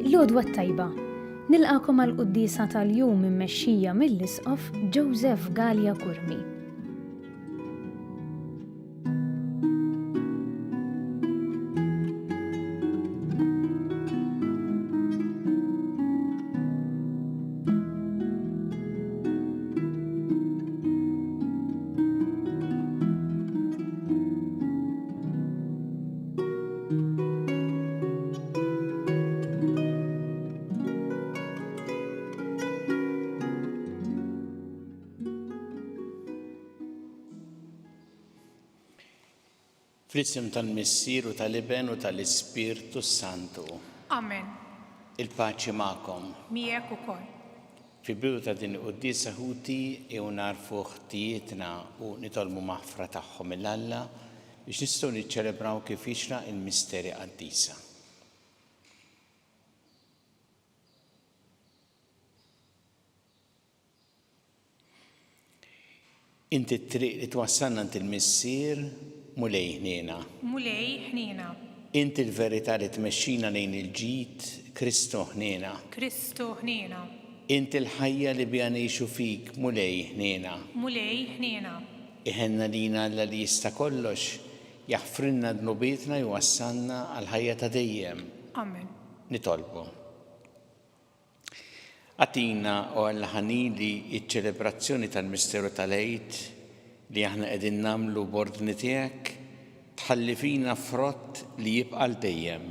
L-għodwa t-tajba. Nilqakom għal quddiesa tal-jum immexxija mill-Isqof Joseph Galea Curmi. Fl-isem tal-Missier u tal-Iben u tal-Ispirtu s-Santu. Amen. Il-paċi magħkom. Miegħek ukoll. Fil-bidu ta' din il-quddiesa ħuti ejjew nagħrfu ħtijietna u nitolbu maħfra tagħhom 'il Alla biex nistgħu niċċelebraw kif jixraq il-misteri qaddisa. Inti t-triq li twassalna għand il-Missier, Mulej ħniena. Mulej ħniena. Inti l-verità li tmexxina lejn il-ġid, Kristu ħniena. Kristu ħniena. Inti l-ħajja li biha ngħixu fik, Mulej ħniena. Mulej ħniena. Iħenn għalina Alla li jista' kollox, jaħfrilna dnubietna jwassalna għall-ħajja ta' dejjem. Amen. Nitolbu. Agħtina, o Alla ħanin, li ċ-ċelebrazzjoni tal-misteru tal-Għid li aħna qegħdin nagħmlu b'ordni tiegħek tħalli fina frott li jibqa' għal dejjem.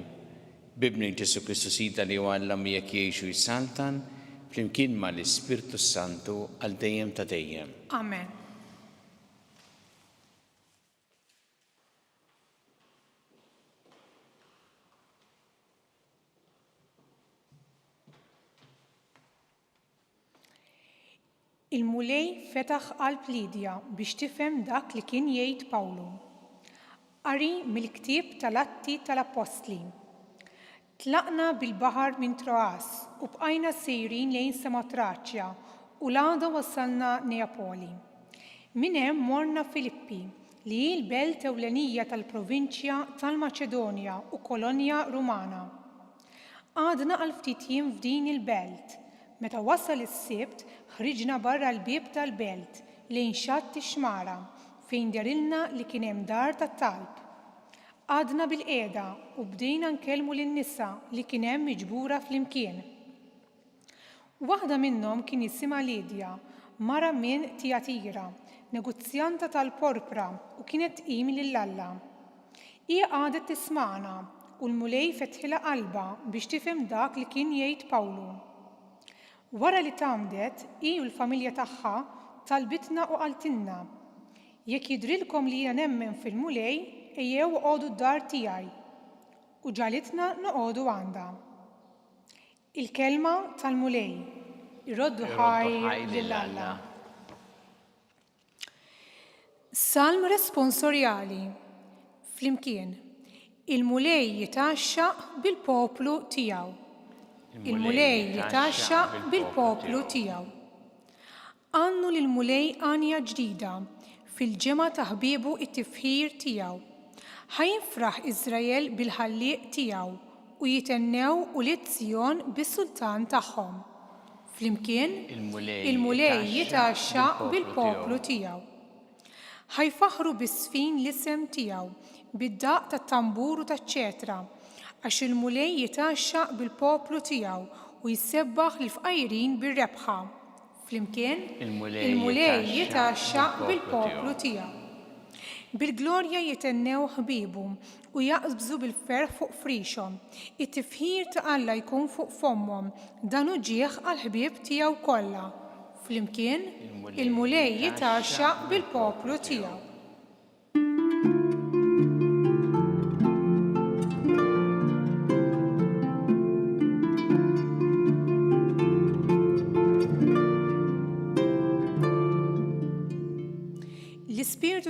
B'Ibnek Ġesù Kristu Sidna li hu Alla miegħek jgħix u jsaltan flimkien ma' l-Ispirtu s-Santu għal dejjem ta' dejjem. Amen. Il-Mulej fetaħ qalb Lidja biex tifhem dak li kien jgħid Pawlu. Qari mill-ktieb tal-Atti tal-Appostli. Tlaqna bil-baħar minn Troas u bqajna sejrin lejn Samotraċja u l-għada wasalna Neapoli. Minn hemm morna Filippi, li hi l-belt ewlenija tal-provinċja tal-Maċedonja u kolonja Rumana. Qgħadna għal ftit jiem f'din il-belt. Meta wasal is-Sibt, ħriġna barra l-bieb tal-belt, lejn xatt ix-xmara, fejn dehrilna li kien hemm dar tat-talb. Qgħadna bilqiegħda u bdejna nkellmu lin-nisa li kien hemm miġbura flimkien. Waħda minnhom kien jisimha Lidja, mara minn Tijatira, negozjanta tal-porpra u kienet tqim lil Alla. Hi qagħdet tismagħna u l-Mulej fetħilha qalbha biex tifhem dak li kien jgħid Pawlu. Wara li tgħammdet, hi u l-familja tagħha talbitna u qaltilna, Jekk jidhrilkom li jiena nemmen fil-Mulej, ejjew oqogħdu d-dar tiegħi. U ġagħlitna noqogħdu għandha. Il-Kelma tal-Mulej. Irroddu ħajr lil Alla. Salm responsorjali. Flimkien. Il-Mulej jitgħaxxaq bil-poplu tiegħu. Il-Mulej jitgħaxxaq bil-poplu tiegħu. Għannu lill-Mulej għanja ġdida, fil-ġemgħa ta' ħbiebu t-tifħir tiegħu. Ħa jinfraħ Iżrael bil-Ħallieq tiegħu, u jithennew ulied Sijon bis-Sultan tagħhom. Flimkien, il-Mulej jitgħaxxaq bil-poplu tiegħu. Ħa jfaħħru biż-żfin l-isem tiegħu, bid-daqq tat-tambur u taċ-ċetra, għax il-Mulej jitgħaxxaq bil-poplu tiegħu u jsebbaħ lill-fqajrin bir-rebħa. Flimkien, il-Mulej jitgħaxxaq bil-poplu tiegħu. Bil-glorja jithennew ħbiebu u jaqbżu bil-ferħ fuq frixhom. It-tifħir ta' Alla jkun fuq fommhom, dan hu ġieħ għall-ħbieb tiegħu kollha. Flimkien, il-Mulej jitgħaxxaq bil-poplu tiegħu.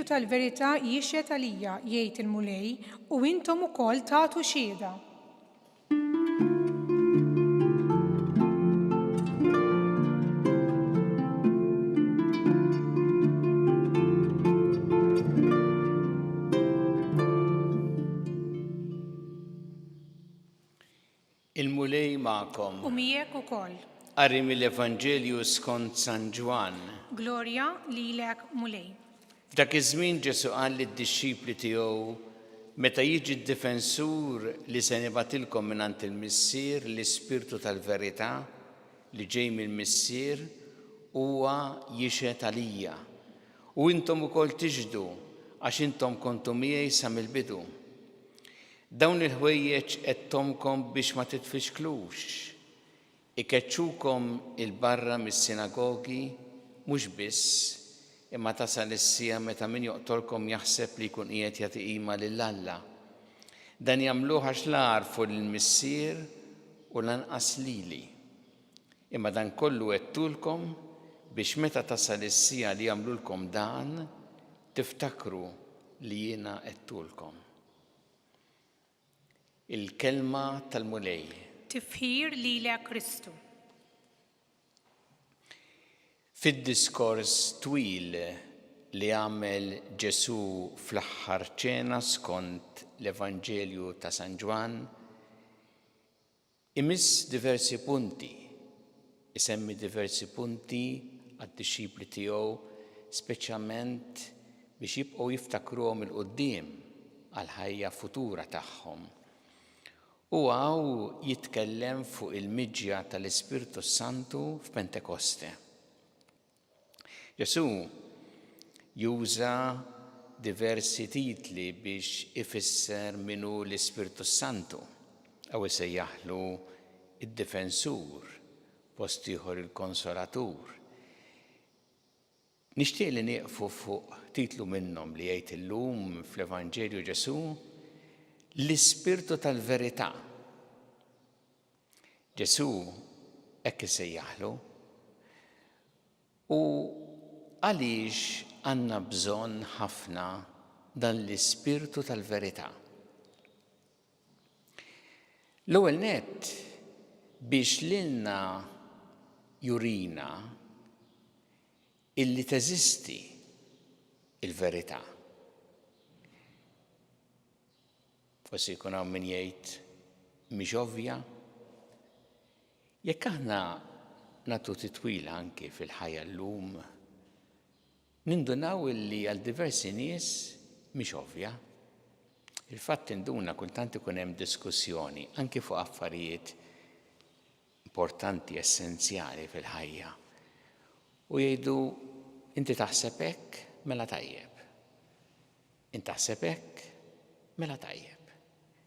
L-Ispirtu tal-verità jixhed għalija, jgħid il-Mulej, u intom ukoll tagħtu xhieda. Il-Mulej magħkom. U miegħek ukoll. Qari mill-Evanġelju skont San Ġwann. Glorja lilek, Mulej. F'dak iż-żmien Ġesù qal lid-dixxipli tiegħu, Meta jiġi d-Difensur li se nibgħatilkom mingħand il-Missier, l-Ispirtu tal-verità, li ġej mill-Missier, huwa jixhed għalija. U intom ukoll tixhdu, għax intom kontu miegħi sa mill-bidu. Dawn il-ħwejjeġ għedthomkom biex ma titfixklux. Ikeċċukom 'il barra mis-sinagogi, mhux biss, imma tasal is-siegħa meta min joqtolkom jaħseb li jkun qiegħed jagħti qima lil Alla. Dan jagħmluh għax la għarfu lill-Missier u lanqas lili. Imma dan kollu għedtulkom biex meta tasal is-siegħa li jagħmlulkom dan, tiftakru li jiena għedtulkom. Il-Kelma tal-Mulej. Tifħir lilek Kristu. Fid-diskors twil li għamel Ġesù fl-aħħar ċena skont l-Evanġelju ta' San Ġwann, Imiss diversi punti, isemmi diversi punti għad-dixxipli tiegħu speċjalment biex jibqgħu jiftakruhom 'il quddiem għall-ħajja futura tagħhom. U hawn jitkellem fuq il-miġja tal-Ispirtu s-Santu f'Pentekoste. Ġesù juża diversi titli biex ifisser min hu l-Ispirtu s-Santu. Hawn isejjaħlu d-Difensur, post ieħor il-Konsolatur. Nixtieq li nieqfu fuq titlu minnhom li jgħid illum fl-Evanġelju Ġesù, l-Ispirtu tal-verità. Ġesù hekk isejjaħlu. U għaliex għandna bżonn ħafna dan l-ispirtu tal-verità? L-ewwel nett biex lilna jurina illi teżisti il-verità. Forsi jkun hawn min jgħid mhix ovvja. Jekk aħna nagħtu titwila anki fil-ħajja llum, nindunaw illi għal diversi nies mhix ovvja. Il-fatt tinduna kultant ikun hemm diskussjoni anki fuq affarijiet importanti, essenzjali fil-ħajja. U jgħidu inti taħseb hekk, mela tajjeb. Int taħseb hekk? Mela tajjeb.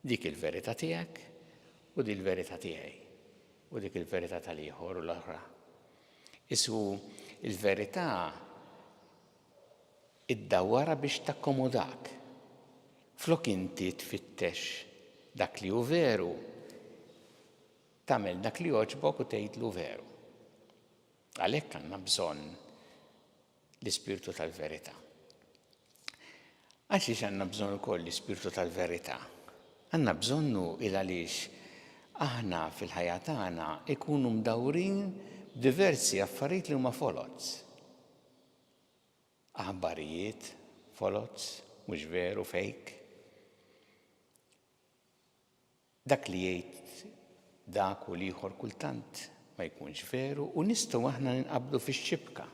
Dik il-verità tiegħek u di l-verità tiegħi u dik il-verità tal-ieħor u l-oħra. Isu il-verità iddawwarha biex takkomodak. Flok inti tfittex dak li hu veru, tagħmel dak li jogħġbok u tgħid lu veru. Għalhekk għandna bżonn l-Ispirtu tal-verità. Għaliex għandna bżonn ukoll l-Ispirtu tal-verità? Għandna bżonnu il għaliex aħna fil-ħajja tagħna ikunu mdawrin b'diversi affarijiet li huma foloz. Aħbarijiet foloz, mhux veru, fake. Dak li jgħid dak u l-ieħor kultant ma jkunx veru u nistgħu aħna ninqabdu fix-xibka.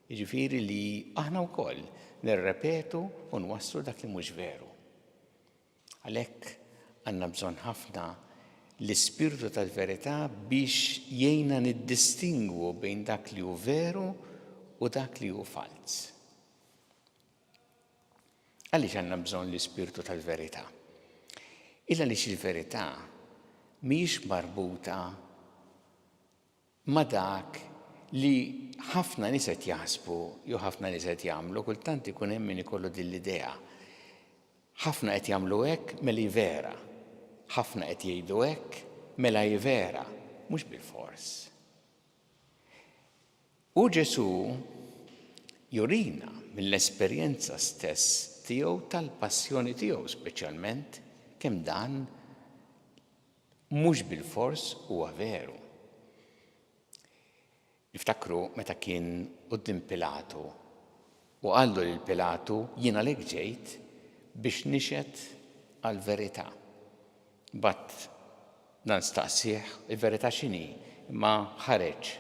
Jiġifieri li aħna wkoll nirrepetu u nwasslu dak li mhux veru. Għalhekk għandna bżonn ħafna l-ispirtu tal-verità biex jgħinna niddistingwu bejn dak li hu veru u dak li hu falz. Għaliex għandna bżonn l-ispirtu tal-verità? Il għaliex il-verità mhijiex marbuta ma' dak li ħafna nies qed jaħsbu jew ħafna nies qed jagħmlu, kultant ikun hemm min ikollu din l-idea. Ħafna qed jagħmlu hekk mela hi vera. Ħafna qed jgħidu hekk mela hi vera. Mhux bilfors. U Ġesù. Jurina mill-esperjenza stess tiegħu tal-passjoni tiegħu speċjalment kemm dan mhux bilfors huwa veru. Niftakru meta kien quddiem Pilatu u qallu lil Pilatu jien għalhekk ġejt biex nixhed għall-verità. Mbagħad dan staqsieh il-verità x'inhi, imma ħareġ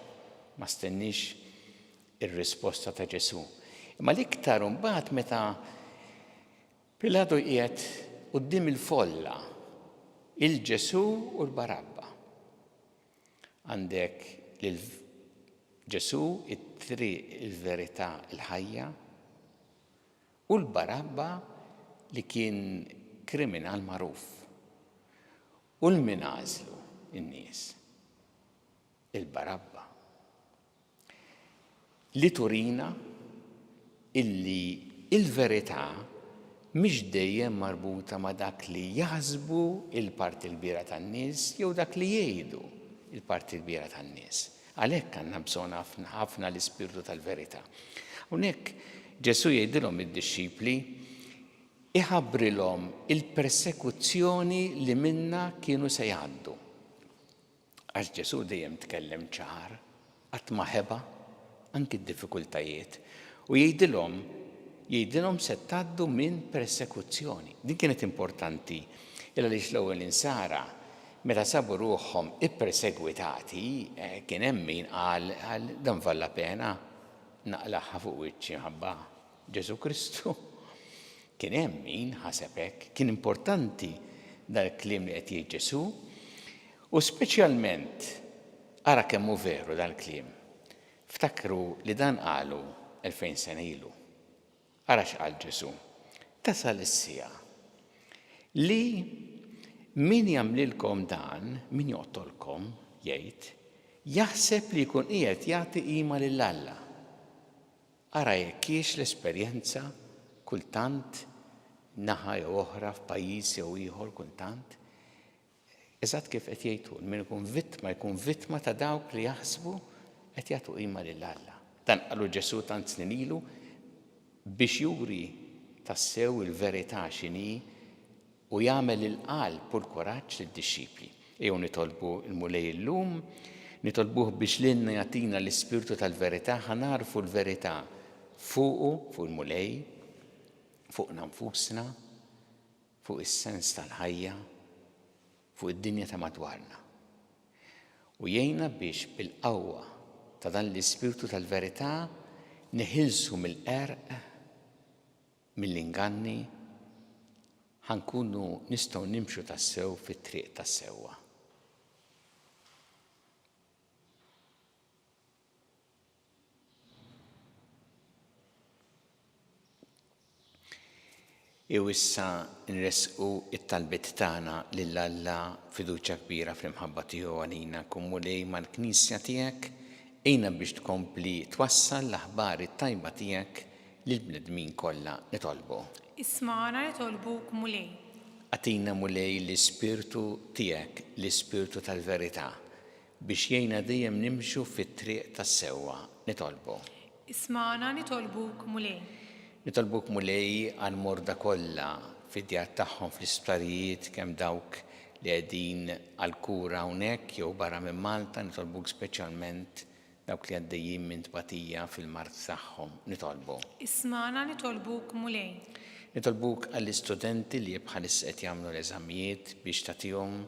ma stenniex ir-risposta ta' Ġesù. Imma l-iktar imbagħad meta Pilatu qiegħed quddiem il-folla, il Ġesù u l-Barabba. Għandek lil Ġesù it-triq, il-verità, il-ħajja, u l-Barabba li kien kriminal magħruf. U 'l min għażlu n-nies? Il-Barabba. Li turina illi l-verità mhix dejjem marbuta ma' dak li jaħsbu l-parti l-kbira tan-nies jew dak li jgħidu l-parti l-kbira tan-nies. Għalhekk għandna bżonn ħafna ħafna l-ispirtu tal-verità. Hawnhekk Ġesù jgħidilhom id-dixxipli iħabbrilhom il-persekuzzjoni li minnha kienu se jgħaddu. Għax Ġesù dejjem tkellem ċar, qatt ma ħeba, anki d-diffikultajiet. U jgħidilhom, jgħidilhom se tgħaddu minn persekuzzjoni. Din kienet importanti il għaliex l-ewwel insara meta sabu ruħhom ippersegwitati, eh, kien hemm min qal dan valla pena naqlagħha fuq wiċċi ħabba Ġesù Kristu. Kien hemm min ħaseb hekk. Kien importanti dal-kliem li qed jgħid Ġesù u speċjalment ara kemm hu veru dal-kliem. Ftakru li dan qalu 2000 sena ilu. Ara x'qal Ġesù. Tasal is-siegħa li min jagħmlilkom dan, min joqtolkom, jgħid, jaħseb li jkun qiegħed jagħti qima lil Alla. Ara jekk hiex l-esperjenza kultant naħa jew oħra f'pajjiż jew ieħor kultant, eżatt kif qed jgħid hu, min ikun vittma jkun vittma ta' dawk li jaħsbu qed jagħtu qima lil Alla. Dan qalu Ġesù tant snin ilu biex juri tassew il-verità x'inhi u jagħmel il-qalb u l-kuraġġ lid-dixxipli. Ejjew nitolbu l-Mulej illum, nitolbuh biex lilna jagħtina l-Ispirtu tal-verità ħa nagħrfu l-verità fuqu, fuq il-Mulej, fuqna nfusna, fuq is-sens tal-ħajja, fuq id-dinja ta' madwarna. U jgħinna biex bil-qawwa ta' dan l-Ispirtu tal-verità neħilsu mill-qerq mill-inganni, ħa nkunu nistgħu nimxu tassew fit-triq tas-sewwa. Jew issa nressqu t-talbiet tagħna lil Alla b'fiduċja kbira fl-imħabba tiegħu għalina. Kun Mulej mal-Knisja tiegħek, għinha biex tkompli twassal l-aħbar it-tajba tiegħek lill-bnedmin kollha. Nitolbu. Ismagħna nitolbuk Mulej. Agħtina Mulej l-Ispirtu tiegħek, l-Ispirtu tal-verità, biex jgħinna dejjem nimxu fit-triq tas-sewwa. Nitolbu. Ismagħna nitolbuk Mulej. Nitolbuk Mulej għall-morda kollha fid-djar tagħhom fl-isptarijiet kemm dawk li qegħdin għall-kura hawnhekk jew barra minn Malta, nitolbuk speċjalment dawk li għaddejjin minn tbatija fil-mard tagħhom. Nitolbu. Ismagħna nitolbuk Mulej. Nitolbuk għall-istudenti li bħalissa qed jagħmlu l-eżamijiet biex tagħtihom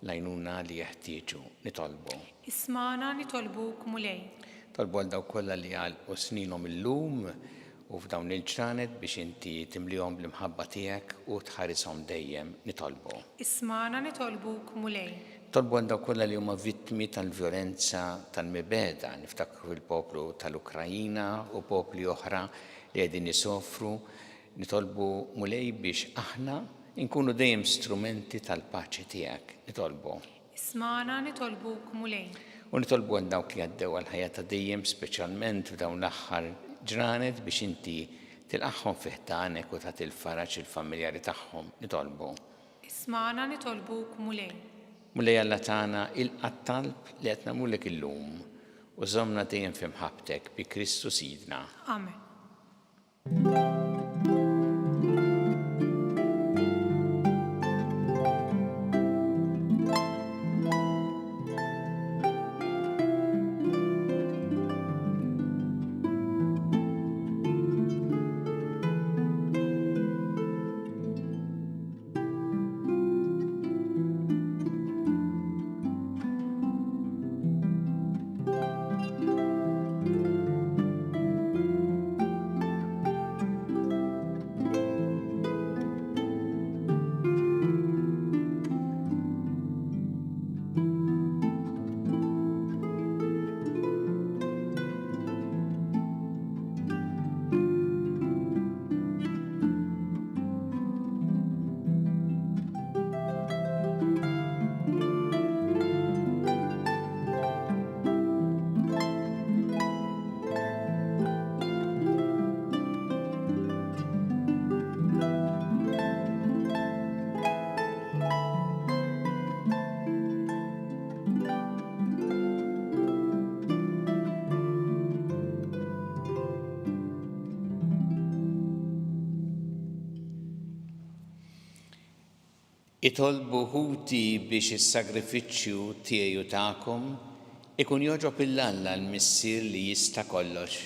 l-għajnuna li jeħtieġu. Nitolbu. Ismagħna nitolbuk Mulej. Nitolbu għal dawk kollha li għalqu sninhom illum u f'dawn il-ġranet biex inti timlihom bl-imħabba tiegħek u tħarishom dejjem. Nitolbu. Ismagħna nitolbuk Mulej. Nitolbu għal dawk kollha li huma vittmi tal-vjolenza tal-mibegħda, niftakru fil-poplu tal-Ukrajina u popli oħra li qegħdin isofru. Nitolbu Mulej biex aħna nkunu dejjem strumenti tal-paċi tiegħek. Nitolbu. Ismagħna nitolbuk Mulej. U nitolbu għal dawk li għaddew għall-ħajja ta' dejjem speċjalment f'dawn l-aħħar ġranet biex inti tilqagħhom fi ħdanek u tagħti l-faraġ lill-familjari tagħhom. Nitolbu. Ismagħna nitolbuk Mulej. Mulej Alla tagħna ilqa' t-talb li qed nagħmlulek illum u żommna dejjem fi mħabbtek bi Kristu Sidna. Amen. Itolbu ħuti biex is-sagrifiċċju tiegħi u tagħkom ikun jogħġob 'il Alla l-Missier li jista' kollox.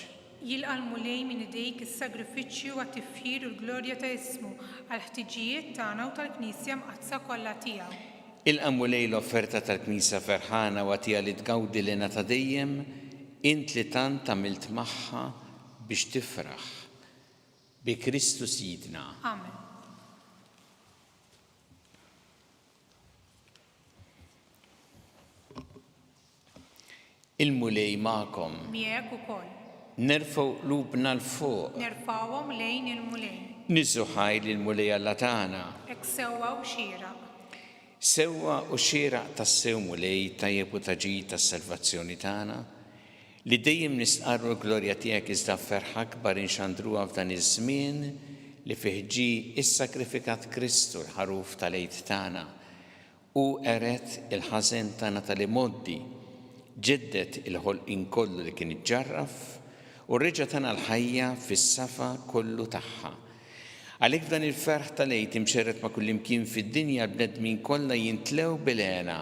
Jilqa' l-Mulej minn idejk is-sagrifiċċju għat-tifħir u l-glorja ta' ismu, għall-ħtiġijiet tagħna u tal-Knisja Mqaddsa kollha tiegħu. Ilqa' Mulej l-offerta tal-Knisja ferħana u agħtiha li tgawdi l-hena ta' dejjem, int li tant għamilt magħha biex tifraħ. Bi Kristu Sidna. Amen. Il-Mulej magħkom. Miegħek ukoll. Nerfgħu qlubna 'l fuq. Nerfgħuhom lejn il-Mulej. Niżżu ħajr lill-Mulej Alla tagħna. Hekk sewwa u xieraq. Sewwa u xieraq tassew Mulej, tajjeb u ta' ġid għas-salvazzjoni tagħna, li dejjem nistqarru l-glorja tiegħek iżda b'ferħ akbar inxandruha f'dan iż-żmien li fih ġie issagrifikat Kristu l-Ħaruf tal-Għid tagħna. Hu qered il-ħażen tagħna tal-imgħoddi, ġedded il-ħolqien kollu li kien iġġarraf, u reġa' tana l-ħajja fis-safa kollu tagħha. Għalhekk f'dan il-ferħ tal-Għid imxerred ma' kullimkien fid-dinja l-bnedmin kollha jintlew bil-hena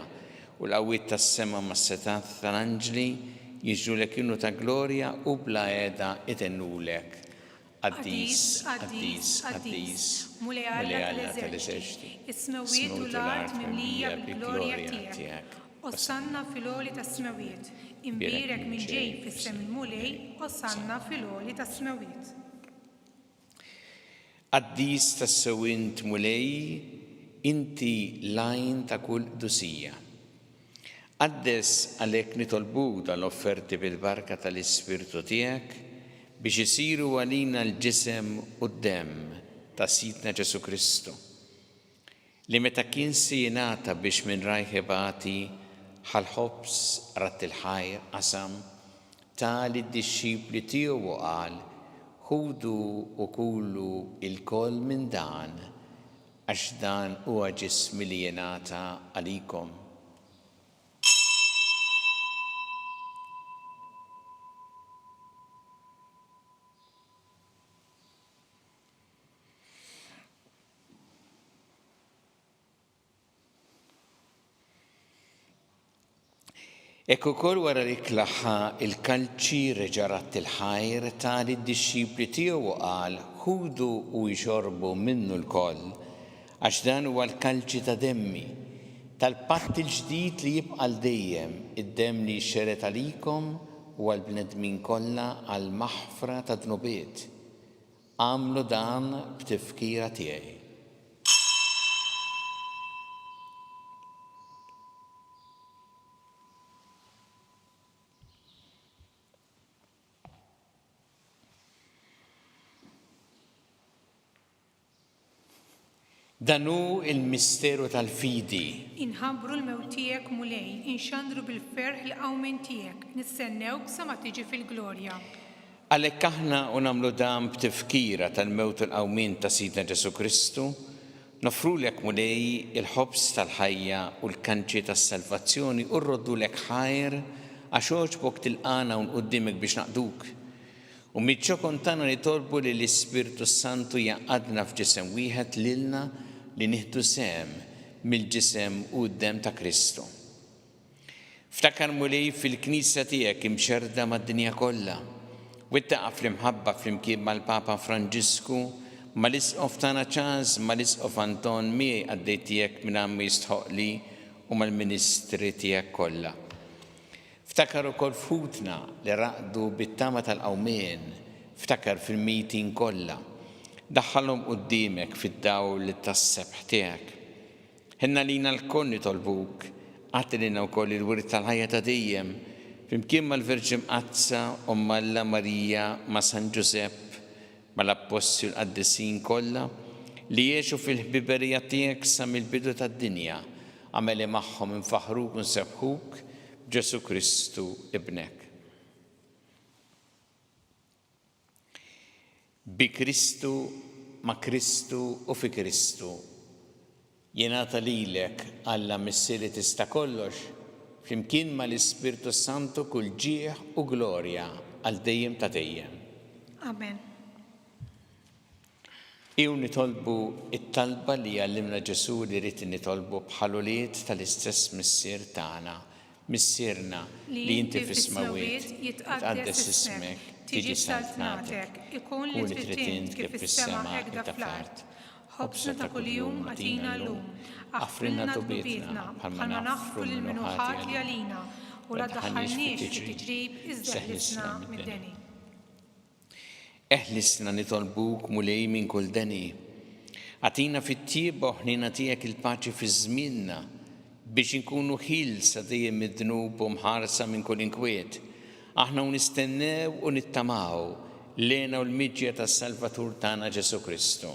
u l-qawwiet tas-sema mas-setgħat tal-anġli jinżlulek innu ta' glorja u bla heda itennulek, Qaddis, qaddis, qaddis, Mulej Alla tal-eżerċti, is-smewwiet u l-art mimlija bil-glorja tiegħek. Osanna fil-għoli tas-smewwiet. Imbierek min ġej f'isem il-Mulej, Osanna fil-għoli tas-smewwiet. Qaddis tassew int Mulej, inti l-għajn ta' kull qdusija. Qaddes għalhekk nitolbuk dan l-offerti bil-barka tal-Ispirtu tiegħek biex isiru għalina l-ġisem u d-demm ta' Sidna Ġesù Kristu. Li meta kien se jingħata biex minn rajh ibati, ħa l-ħobż, radd il-ħajr, qasam, ta lid-dixxipli tiegħu u qal, Ħudu u kulu ilkoll minn dan, għax dan huwa ġismi li jingħata għalikom. Hekk ukoll wara li klaħħa l-kalċi reġa' radd il-ħajr, ta lid-dixxipli tiegħu u qal, Ħudu u ixorbu minnu lkoll, għax dan huwa l-kalċi ta' demmi, tal-patt il-ġdid li jibqa' għal dejjem, id-demm li jixxered għalikom u għall-bnedmin kollha għall-maħfra tad-dnubiet. Agħmlu dan b'tifkira tiegħi. Dan hu l-misteru tal-fidi. Inħabbru l-mewt tiegħek, Mulej, inxandru bil-ferħ il-qawmien tiegħek, nistennewk sa ma tiġi fil-glorja. Għalhekk aħna u nagħmlu dan b'tifkira tal-mewt u l-qawmien ta' Sidna Ġesù Kristu, noffrulek, Mulej, il-ħobż tal-ħajja u l-kanċi tas-salvazzjoni u rroddulek ħajr għax għoġbok tilqagħna hawn quddiemek biex naqduk. U miċ-ċokon tagħna nitolbu li l-Ispirtu s-Santu jgħaqqadna f'ġisem wieħed lilna li nieħdu sehem mill-ġisem u d-demm ta' Kristu. Ftakar Mulej fil-Knisja tiegħek imxerrda mad-dinja kollha. Wettaqha fl-imħabba flimkien mal-Papa Franġisku, mal-Isqof tagħna Charles, mal-Isqof Anton, miegħi qaddej tiegħek mingħajr ma jistħoqqli u mal-ministri tiegħek kollha. Ftakar ukoll f'ħutna li raqdu bit-tama tal-qawmien, ftakar fil-mejtin kollha. Daħħalhom quddiemek fid-dawl tas-sebħ tiegħek. Ħenn għalina lkoll nitolbuk, agħti lilna wkoll il-wirt tal-ħajja ta' dejjem, flimkien mal-Verġni Mqaddsa, Omm Alla Marija, ma' San Ġużepp, mal-Appostli u l-qaddisin kollha, li għexu fil-ħbiberija tiegħek sa mill-bidu tad-dinja, agħmel li magħhom infaħħruk u nsebbħuk b'Ġesù Kristu Ibnek. Bi Kristu, ma' Kristu u fi Kristu, jingħata lilek, Alla Missier li tista' kollox, flimkien mal-Ispirtu s-Santu kull ġieħ u glorja għal dejjem ta' dejjem. Amen. Ejjew nitolbu t-talba li għallimna Ġesù li ried nitolbu bħal ulied tal-istess Missier tagħna. Missierna, li inti fis-smewwiet, jitqaddes ismek, tiġi saltnatek, ikun li trid int kif fis-sema hekk fl-art. Ħobżna ta' kuljum agħtina llum. Aħfrilna dnubietna bħalma naħfru lil min hu ħati għalina, u la ddaħħalniex fit-tiġrib iżda eħlisna mid-deni. Eħlisna nitolbuk, Mulej, minn kull deni. Agħtina fit-tjieba u ħniena tiegħek il-paċi fi żmienna, biex inkunu ħielsa dejjem mid-dnub u mħarsa minn kull inkwiet, aħna u nistennew u nittamaw l-hena u l-miġja tas-Salvatur tagħna Ġesù Kristu.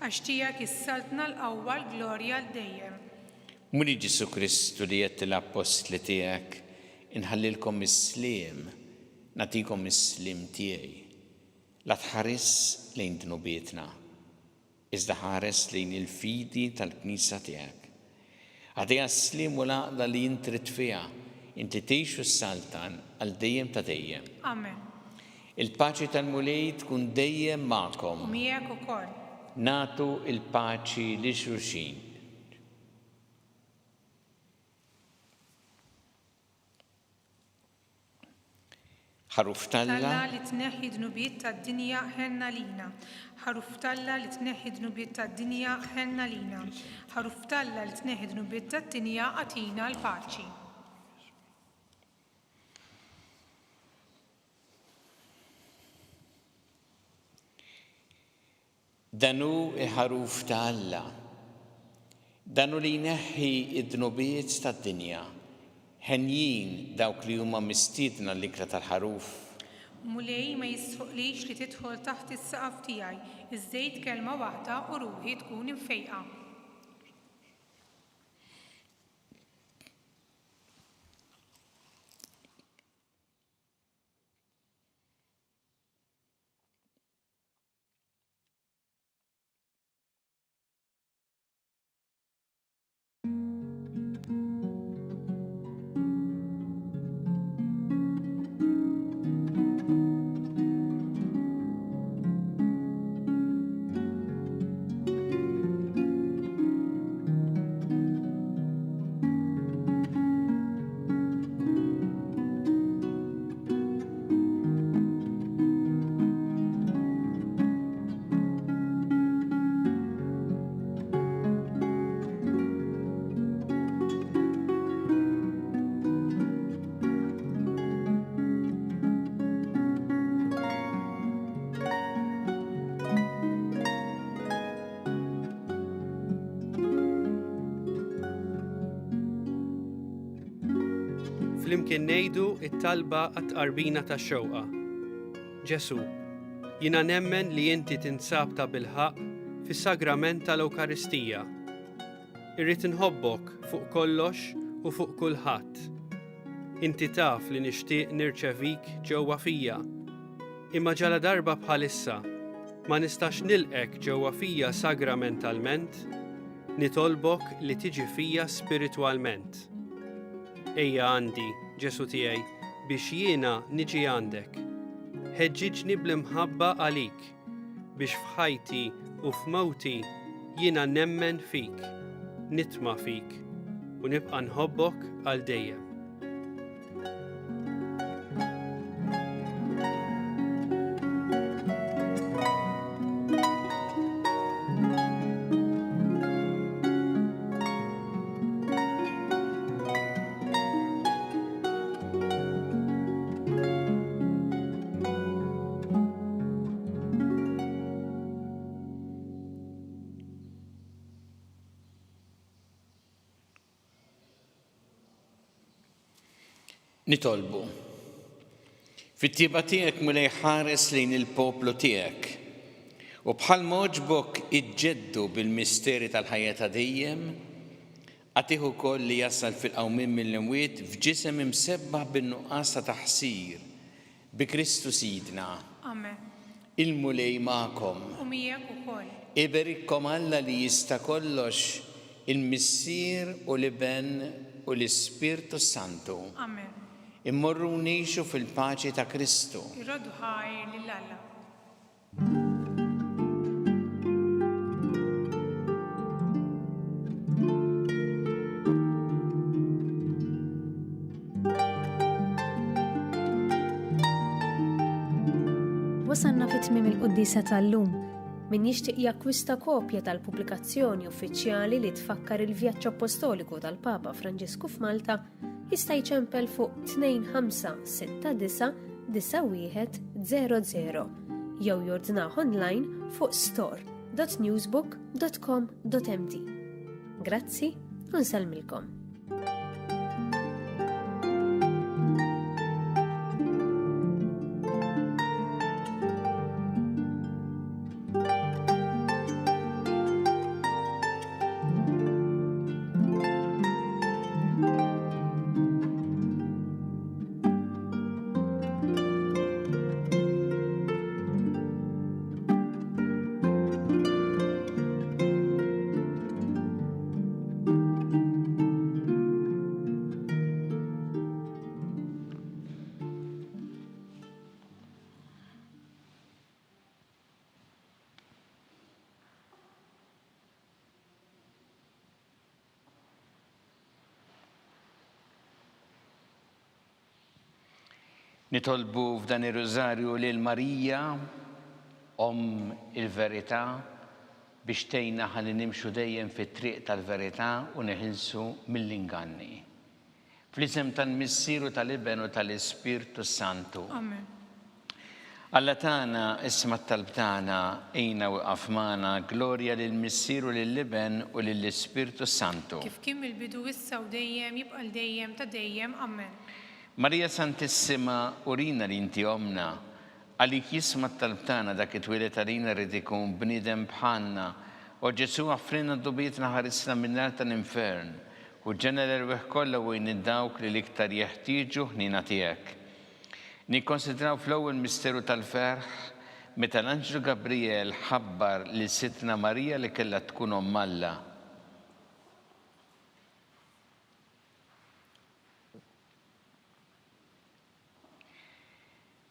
Għax tiegħek hi s-saltna, l-qawwa, l-glorja għal dejjem. Mulej Ġesù Kristu li għedt lill-appostli tiegħek, Inħallilkom is-sliem, Nagħtikom is-sliem tiegħi. La tħarisx lejn dnubietna, iżda ħares lejn il-fidi tal-Knisja tiegħek. Agħtiha s-sliem u l-għaqda li int trid fiha, int li tgħix u ssaltan għal dejjem ta' dejjem. Amen. Il-paċi tal-Mulej tkun dejjem magħkom. U miegħek ukoll. Nagħtu l-paċi lil xulxin. Ħaruf t'Alla. T'Alla li tneħħi d-dnubiet tad-dinja, ħenn għalina. Ħaruf t'Alla li tneħħi d-dnubiet tad-dinja, ħenn għalina. Ħaruf t'Alla li tneħħi d-dnubiet tad-dinja, agħtina l-paċi. Dan hu l-Ħaruf ta' Alla. Dan hu li jneħħi d-dnubiet tad-dinja. Henjin dawk li huma mistiedna għall-ikla tal-Ħaruf. Mulej, ma jistħoqqlix li tidħol taħt is-saqaf tiegħi, iżda għid kelma waħda u ruħi tkun imfejqa. Flimkien ngħidu it-talba għat-tqarbina tax-xewqa. Ġesù, jiena nemmen li inti tinsab tabilħaqq fis-sagrament tal-Ewkaristija. Irrid inħobbok fuq kollox u fuq kulħadd. Inti taf li nixtieq nirċevik ġewwa fija. Imma ġaladarba bħalissa ma nistax nilqgħek ġewwa fija sagramentalment, nitolbok li tiġi fija spiritwalment. Ejja għandi, Ġesù tiegħi, biex jiena niġi għandek. Ħeġġiġni bl-imħabba għalik, biex f'ħajti u f'mewti jiena nemmen fik, nitma' fik, u nibqa' nħobbok għal dejjem. Nitolbu. Fit-tjieba tiegħek Mulej ħares lejn il-poplu tiegħek u bħalma għoġbok iġġeddu bil-misteri tal-ħajja ta' dejjem, Agħtih ukoll li jasal fil-qawmien mill-imwiet f'ġisem imsebbaħ bin-nuqqas ta' taħsir, bi Kristu Sidna. Amen. Il-Mulej magħkom. U miegħek ukoll. Iberikkom Alla li jista' kollox, il-Missier u l-Iben u l-Ispirtu s-Santu. Amen. Immorru u ngħixu fil-paċi ta' Kristu. Irroddu ħajr lil Alla. Wasalna fi tmiem il-quddiesa tal-lum. Min jixtieq jakkwista kopja tal-pubblikazzjoni uffiċjali li tfakkar il-vjaġġ appostoliku tal-Papa Franġisku f'Malta jista' jċempel fuq 2569 9100 jew jordnah online fuq store.newsbook.com.mt. Grazzi u nsellmilkom. Nitolbu f'dan ir-Rużarju lil Marija, Omm il-Verità, biex tgħinna ħalli nimxu dejjem fit-triq tal-verità u neħilsu mill-inganni. Fl-isem tal-Missier u tal-Iben u tal-Ispirtu s-Santu. Amen. Alla tagħna, isma' t-talb tagħna, għinna u iqaf magħna, glorja lill-Missier u lill-Iben u lill-Ispirtu s-Santu. Kif kien mill-bidu issa u dejjem, jibqa' għal dejjem ta' dejjem. Amen. Marija Santissima, urina li inti Ommna, Għalik jisma' t-talb tagħna dak it-twieled għalina ried ikun bniedem bħalna. O Ġesù aħfrilna dnubietna ħarisna min-nar tal-infern. Ħuġġena l-erwieħ kollha u għin lil dawk li l-iktar jeħtieġu ħniena tiegħek. Nikkonsidraw fl-ewwel misteru tal-ferħ meta l-anġlu Gabrijel ħabbar lil Sidtna Marija li kellha tkun Omm Alla.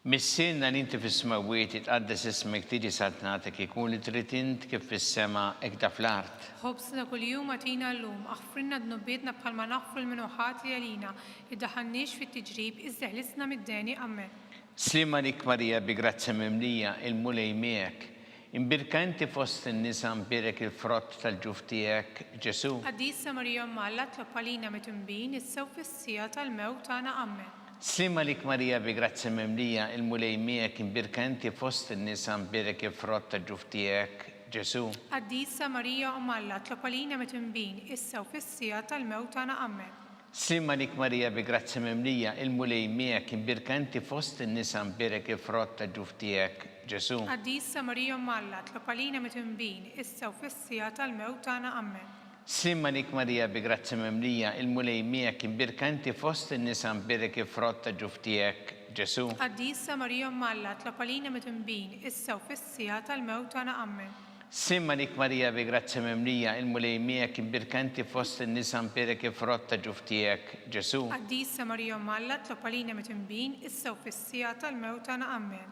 Missierna li inti fis-smewwiet, jitqaddes ismek, tiġi saltnatek, ikun li trid int kif fis-sema, hekk fl-art. Ħobżna kuljum agħtina llum, aħfrilna dnubietna bħalma naħfru 'l min hu ħati għalina, iddaħħalniex fit-tiġrib, iżda eħlisna mid-deni. Ammen. Sliem għalik Marija bi grazzja mimlija, il-Mulej miegħek. Imbierka inti fost in-nisa mbierek il-frott tal-ġuf tiegħek, Ġesù. Qaddisa Marija Omm Alla tlob għalina mitnbin issa u fis-siegħa tal-mewt tagħna. Ammen. Sliem għalik Marija bi grazzja mimlija, il-Mulej miegħek, imbierka inti fost in-nisa mbierek il-frott tal-ġuf tiegħek, Ġesù. Qaddisa Marija Omm Alla tlob għalina mitnbin issa u fis-siegħa tal-mewt tagħna. Ammen. Sliem għalik Marija bi grazzja mimlija, il-Mulej miegħek, imbierka inti fost in-nisa mbierek il-frott ta' ġuf tiegħek, Ġesù. Qaddisa Marija Omm Alla, tlob għalina mitnbin, issa u fis-siegħa tal-mewt tagħna. Ammen. Sliem għalik Marija bi grazzja mimlija, il-Mulej miegħek, imbierka inti fost in-nisa mbierek il-frott ta' ġuf tiegħek, Ġesù. Qaddisa Marija Omm Alla, tlob għalina mitnbin, issa u fis-siegħa tal-mewt tagħna. Ammen. Sliem għalik Marija bi grazzja mimlija, il-Mulej miegħek, imbierka inti fost in-nisa mbierek il-frott ta' ġuf tiegħek, Ġesù. Qaddisa Marija Omm Alla, tlob għalina mitnbin, issa u fis-siegħa tal-mewt tagħna. Ammen.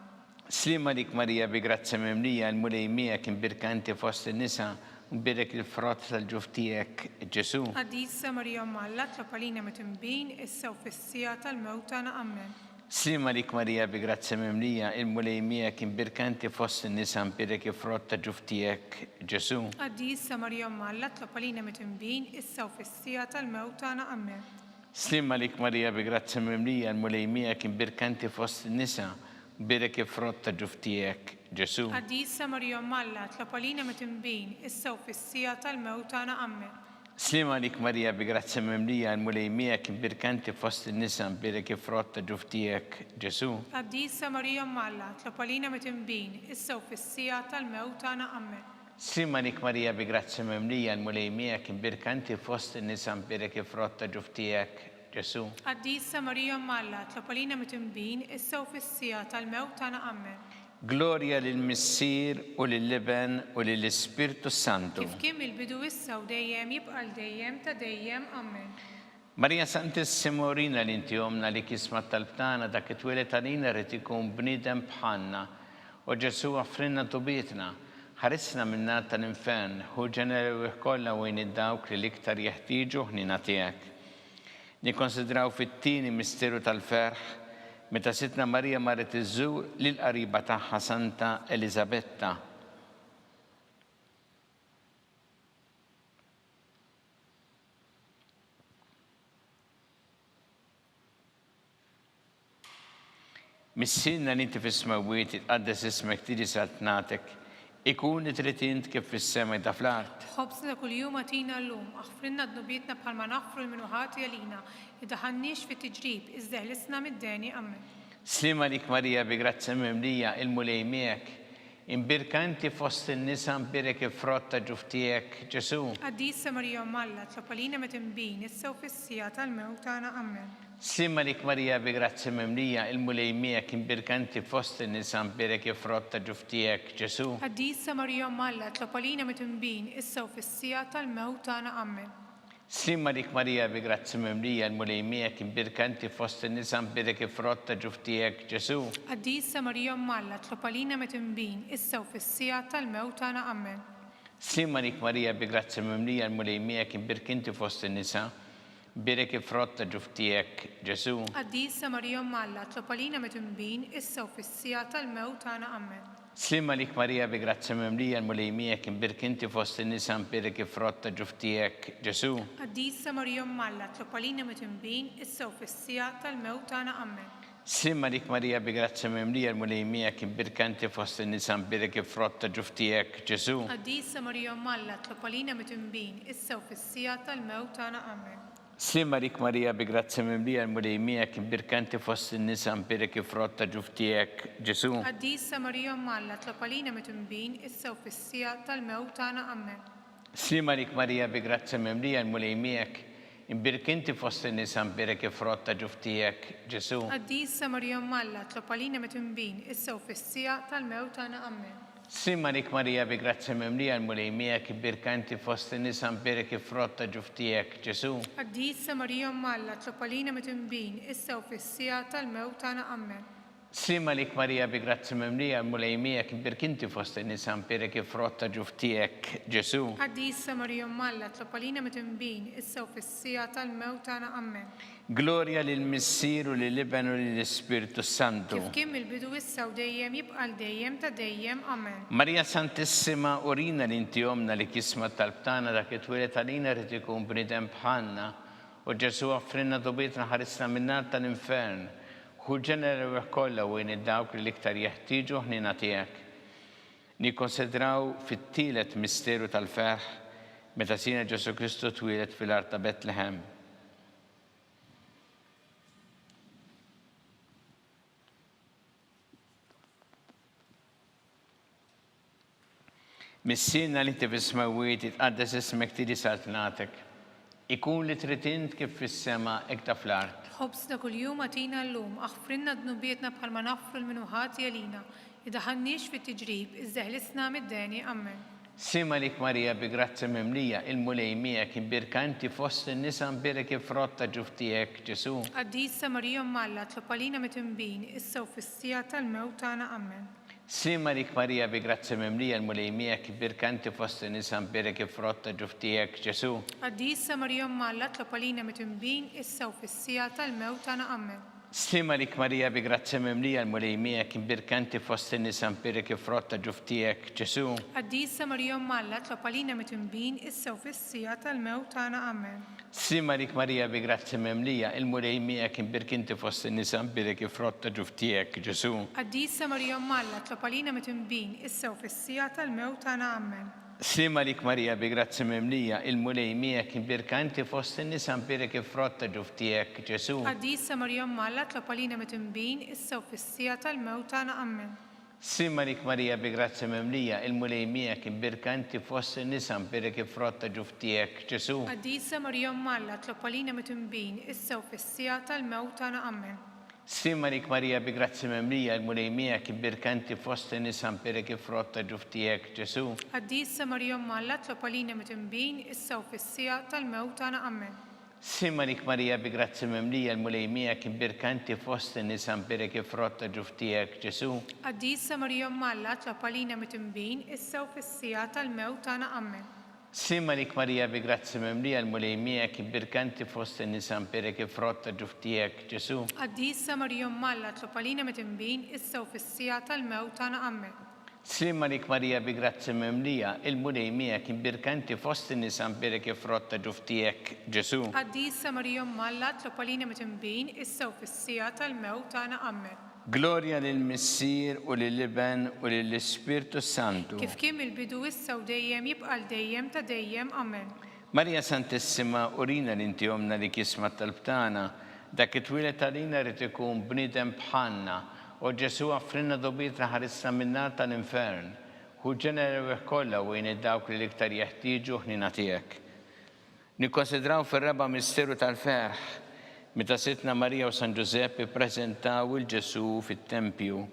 Sliem għalik Marija bi grazzja mimlija, il-Mulej miegħek, imbierka inti fost in-nisa, u mbierek il-frott tal-ġuf tiegħek, Ġesù. Qaddisa Marija Omm Alla, tlob għalina midinbin, issa u fis-siegħa tal-mewt tagħna. Ammen. Sliem għalik Marija bi grazzja mimlija, il-Mulej miegħek, imbierka inti fost in-nisa, mbierek il-frott ta' ġuf tiegħek, Ġesù. Qaddisa Marija Omm Alla, tlob għalina midinbin, issa u fis-siegħa tal-mewt tagħna. Ammen. Sliem għalik Marija bi grazzja mimlija, l-Mulej miegħek, imbierka inti fost in-nisa, u mbierek il-frott ta' ġuf tiegħek, Ġesù. Qaddisa Marija Omm Alla, tlob għalina midinbin, issa u fis-siegħa tal-mewt tagħna. Ammen. Sliem għalik Marija bi grazzja mimlija, l-Mulej miegħek, imbierka inti fost in-nisa, mbierek il-frott ta' ġuf tiegħek, Ġesù. Qaddisa Marija Omm Alla, tlob għalina midinbin, issa u fis-siegħa tal-mewt tagħna. Ammen. Sliem għalik Marija bi grazzja mimlija, l-Mulej miegħek, imbierka inti fost in-nisa mbierek il-frott ta' ġuf tiegħek, Ġesù. Qaddisa Marija Omm Alla, tlob għalina midinbin, issa u fis-siegħa tal-mewt tagħna. Ammen. Glorja lill-Missier u lill-Iben u lill-Ispirtu s-Santu. Kif kien mill-bidu issa u dejjem jibqa' għal dejjem ta' dejjem. Ammen. Marija Santissima urina li inti Ommna li kisma t-talb tagħna dak it-twieled għalina ried ikun bniedem bħalna. O Ġesù aħfrilna dnubietna, ħarisna min-nar tal-infern, ħu ġenna l-erwieħ kollha u għin id-dawk li l-iktar jeħtieġu ħniena tiegħek. Nikkonsidraw fit-tieni misteru tal-ferħ meta Sidtna Marija marret iżżur lill-qariba tagħha Santa Eliżabetta. Missierna li inti fis-smewwiet, jitqaddes ismek, tiġi saltnatek, ikun li trid int kif fis-sema jda fl-art. Ħobżna ta' kuljum agħtina llum, aħfrilna dnubietna bħalma naħfru 'l min hu ħati għalina, iddaħħalniex fit-tiġrib, iżda eħlisna mid-deni. Ammen. Sliem għalik Marija bi grazzja mimlija, il-Mulej miegħek. Imbierka inti fost in-nisa mbierek il-frott ta' ġuf tiegħek, Ġesù. Qaddisa Marija Omm Alla, tlob għalina midinbin, issa u fis-siegħa tal-mewt tagħna. Ammen. Sliem għalik Marija bi grazzja mimlija, il-Mulej miegħek, imbierka inti fost in-nisa mbierek il-frott ta' ġuf tiegħek, Ġesù. Qaddisa Marija Omm Alla, tlob għalina midinbin, issa u fis-siegħa tal-mewt tagħna. Ammen. Sliem għalik Marija bi grazzja mimlija, il-Mulej miegħek, imbierka inti fost in-nisa mbierek il-frott ta' ġuf tiegħek, Ġesù. Qaddisa Marija Omm Alla, tlob għalina midinbin, issa u fis-siegħa tal-mewt tagħna. Ammen. Sliem għalik Marija bi grazzja mimlija, il-Mulej miegħek, imbierka inti fost in-nisa, mbierek il-frott ta' ġuf tiegħek, Ġesù. Qaddisa Marija Omm Alla, tlob għalina midinbin, issa u fis-siegħa tal-mewt tagħna. Ammen. Sliem għalik Marija bi grazzja mimlija l-Mulej miegħek imbierk inti fost in-nisa mbierek il-frott ta' ġuf tiegħek Ġesù. Qaddisa Marija Omm Alla tlob għalina midinbin issa u fis-siegħa tal-mewt tagħna Ammen. Sliem għalik Marija bi grazzja mimlija l-Mulej miegħek imbierka inti fost in-nisa mbierek il-frott ta' ġuf tiegħek Ġesù. Qaddisa Marija Omm Alla tlob għalina midinbin issa u fis-siegħa tal-mewt tagħna Ammen. Sliem għalik Marija bi grazzja mimlija l-Mulej miegħek imbierka inti fost in-nisa mbierek il-frott ta' ġuf tiegħek Ġesù. Qaddisa Marija Omm Alla tlob għalina midinbin issa u fis-siegħa tal-mewt tagħna Ammen. Sliem għalik Marija bi grazzja mimlija l-Mulej miegħek imbierka inti fost in-nisa mbierek il-frott ta' ġuf tiegħek Ġesù. Qaddisa Marija Omm Alla tlob għalina midinbin issa u fis-siegħa tal-mewt tagħna Ammen. Sliem għalik Marija bi grazzja mimlija l-Mulej miegħek ibbierka inti fost in-nisa mbierek il-frott ta' ġuf tiegħek Ġesù. Qaddisa Marija Omm Alla tlob għalina midinbin issa u fis-siegħa tal-mewt tagħna Ammen. Sliem għalik Marija bi grazzja mimlija l-Mulej miegħek ibbierk inti fost in-nisa mbierek il-frott ta' ġuf tiegħek Ġesù. Qaddisa Marija Omm Alla tlob għalina midinbin issa u fis-siegħa tal-mewt tagħna Ammen. Glorja lill-Missier u lill-Iben u lill-Ispirtu s-Santu. Kif kien mill-bidu issa u dejjem jibqa' għal dejjem ta' dejjem. Amen. Marija Santissima urina li inti Ommna li kisma t-talb tagħna dak li twieled għalina ried ikun bniedem bħalna. O Ġesù aħfrilna dnubietna ħarisna min-nar tal-infern. Ħu l-ġenna l-erwieħ kollha u għin id-dawk li l-iktar jeħtieġu ħniena tiegħek. Nikkonsidraw fit-tielet misteru tal-ferħ meta Sidna Ġesù Kristu twieled fil-art ta' Betlehem. Missierna li inti fis-smewwiet, jitqaddes ismek, tiġi saltnatek. Ikun li trid int kif fis-sema hekk ta' fl-art. Ħobżna kuljum agħtina llum, aħfrilna dnubietna bħalma naħfru 'l min hu ħati għalina. Idaħħalniex fit-tiġrib, iżda eħlisna mid-deni. Ammen. Sliem għalik Marija bi grazzja mimlija, il-Mulej miegħek, imbierka inti fost in-nisa mbierek il-frott ta' ġuf tiegħek, Ġesù. Qaddisa Marija Omm Alla, tlob għalina mitnbin, issa u fis-siegħa tal-mewt tagħna. Ammen. Sliem għalik Marija bi grazzja mimlija, il-Mulej miegħek, imbierka inti fost in-nisa mbierek il-frott ta' ġuf tiegħek, Ġesù. Qaddisa Marija Omm Alla, tlob għalina mitnbin, issa u fis-siegħa tal-mewt tagħna. Ammen. Sliem għalik Marija bi grazzja mimlija l-Mulej miegħek imbierka inti fost in-nisa mbierek il-frott ta' ġuf tiegħek Ġesù. Qaddisa Marija Omm Alla tlob għalina mitnbin issa u fis-siegħa tal-mewt tagħna Ammen. Sliem għalik Marija bi grazzja mimlija il-Mulej miegħek imbierk inti fost in-nisa mbierek il-frott ta' ġuf tiegħek Ġesù. Qaddisa Marija Omm Alla tlob għalina mitnbin issa u fis-siegħa tal-mewt tagħna Ammen. Sliem għalik Marija bi grazzja mimlija, il-Mulej miegħek imbierka inti fost in-nisa mbierek il-frott ta' ġuf tiegħek, Ġesù. Qaddisa Marija Omm Alla tlob għalina mitnbin issa u fis-siegħa tal-mewt tagħna Ammen. Sliem għalik Marija bi grazzja mimlija, il-Mulej miegħek imbierka inti fost in-nisa mbierek il-frott ta' ġuf tiegħek, Ġesù. Qaddisa Marija Omm Alla tlob għalina mitnbin issa u fis-siegħa tal-mewt tagħna Ammen. Sliem għalik Marija bi grazzja mimlija il-Mulej miegħek imbierka inti fost in-nisa mbierek il-frott ta' ġuf tiegħek Ġesù. Qaddisa Marija Omm Alla tlob għalina mitnbin issa u fis-siegħa tal-mewt tagħna Ammen. Sliem għalik Marija bi grazzja mimlija il-Mulej miegħek imbierka inti fost in-nisa mbierek il-frott ta' ġuf tiegħek Ġesù. Qaddisa Marija Omm Alla tlob għalina mitnbin issa u fis-siegħa tal-mewt tagħna Ammen. Sliem għalik Marija bi grazzja mimlija l-Mulej miegħek imbierka inti fost in-nisa mbierek il-frott ta' ġuf tiegħek Ġesù. Qaddisa Marija Omm Alla tlob għalina mitnbin issa u fis-siegħa tal-mewt tagħna Ammen. Sliem għalik Marija bi grazzja mimlija il-Mulej miegħek imbierka inti fost in-nisa mbierek il-frott ta' ġuf tiegħek Ġesù. Qaddisa Marija Omm Alla tlob għalina mitnbin issa u fis-siegħa tal-mewt tagħna Ammen. Glorja lill-Missier u lill-Iben u lill-Ispirtu s-Santu. Kif kien mill-bidu issa u dejjem jibqa' għal dejjem ta' dejjem. Amen. Marija Santissima, urina li inti Ommna li kisma t-talb tagħna. Dak li twieled għalina ried ikun bniedem bħalna. O Ġesù aghfrilna dnubietna ħarisna min-nar tal-infern. Ħu l-ġenna l-erwieħ kollha u għin 'il dawk li l-iktar jeħtieġu ħniena tiegħek. Nikkonsidraw fir-raba' misteru tal-ferħ, meta Sidtna Marija u San Ġużepp ippreżentaw 'il Ġesù fit-tempju.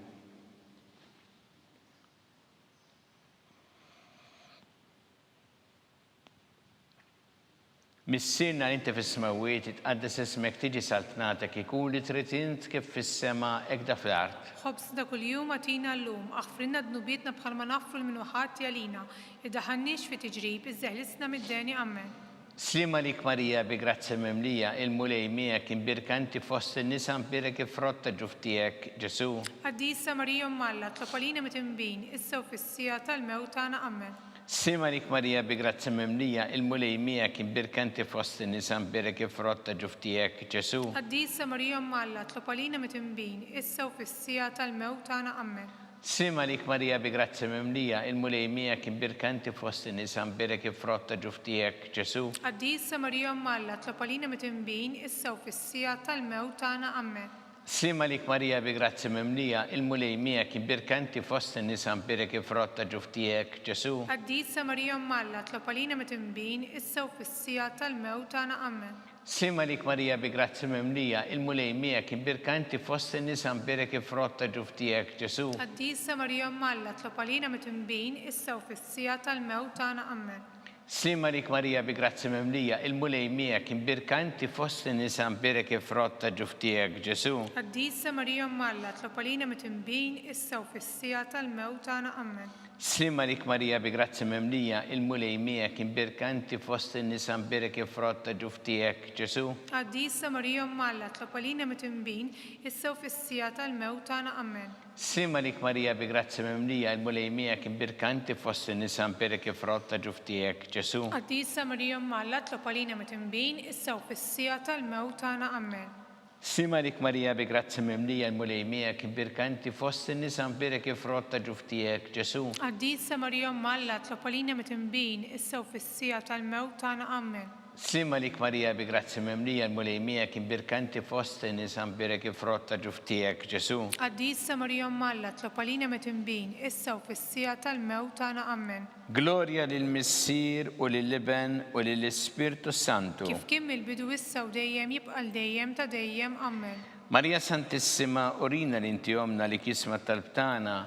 Missierna li inti fis-smewwiet, jitqaddes ismek, tiġi saltnatek, ikun li trid int kif fis-sema hekk fl-art. Ħobżna ta' kuljum agħtina llum, aħfrilna dnubietna bħalma naħfru 'l min hu ħati għalina, Iddaħħalniex fi tiġrib, iżda eħlisna mid-deni. Ammen. Sliem għalik Marija bi grazzja mimlija, il-Mulej miegħek, imbierka inti fost in-nisa mbierek il-frott ta' ġuf tiegħek, Ġesù. Qaddisa Marija Omm Alla, tlob għalina mitnbin, issa u fis-siegħa tal-mewt tagħna. Ammen. Sliem għalik Marija bi grazzja mimlija, il-Mulej miegħek, imbierka inti fost in-nisa mbierek il-frott ta' ġuf tiegħek, Ġesù. Qaddisa Marija Omm Alla, tlob għalina mitnbin, issa u fis-siegħa tal-mewt tagħna. Ammen. Sliem għalik Marija bi grazzja mimlija, il-Mulej miegħek imbierka inti fost in-nisa mbierek il-frott ta' ġuf tiegħek, Ġesù. Qaddisa Marija Omm Alla, tlob għalina mitnbin, issa u fis-siegħa tal-mewt tagħna. Ammen. Sliem għalik Marija bi grazzja mimlija, il-Mulej miegħek imbierka inti fost in-nisa mbierek il-frott ta' ġuf tiegħek, Ġesù. Qaddisa Marija Omm Alla, tlob għalina mitnbin, issa u fis-siegħa tal-mewt tagħna. Ammen. Sliem għalik Marija bi grazzja mimlija, il-Mulej miegħek, imbierka inti fost in-nisa mbierek il-frott ta' ġuf tiegħek, Ġesù. Qaddisa Marija Omm Alla, tlob għalina mitnbin, issa u fis-siegħa tal-mewt tagħna. Ammen. Sliem għalik Marija bi grazzja mimlija, il-Mulej miegħek, imbierka inti fost in-nisa mbierek il-frott ta' ġuf tiegħek, Ġesù. Qaddisa Marija Omm Alla, tlob għalina mitnbin, issa u fis-siegħa tal-mewt tagħna. Ammen. Sliem għalik Marija bi grazzja mimlija, il-Mulej miegħek, imbierka inti fost in-nisa mbierek il-frott ta' ġuf tiegħek, Ġesù. Qaddisa Marija Omm Alla, tlob għalina mitnbin, issa u fis-siegħa tal-mewt tagħna. Ammen. Sliem għalik Marija bi grazzja mimlija, il-Mulej miegħek, imbierka inti fost in-nisa mbierek il-frott ta' ġuf tiegħek, Ġesù. Qaddisa Marija Omm Alla, tlob għalina mitnbin, issa u fis-siegħa tal-mewt tagħna. Ammen. Sliem għalik Marija bi grazzja mimlija l-Mulej miegħek imbierka inti fost in-nisa mbierek il-frott ta' ġuf tiegħek Ġesù. Qaddisa Marija Omm Alla tlob għalina mitnbin issa u fis-siegħa tal-mewt tagħna Ammen. Sliem għalik Marija bi grazzja mimlija l-Mulej miegħek imbierka inti fost in-nisa mbierek il-frott ta' ġuf tiegħek Ġesù. Qaddisa Marija Omm Alla tlob għalina mitnbin issa u fis-siegħa tal-mewt tagħna Ammen. Glorja lill-Missier u lill-Iben u lill-Ispirtu s-Santu. Kif kien mill-bidu issa u dejjem jibqa' għal dejjem ta' dejjem. Ammen. Marija Santissima urina li inti Ommna li kisma t-talb tagħna,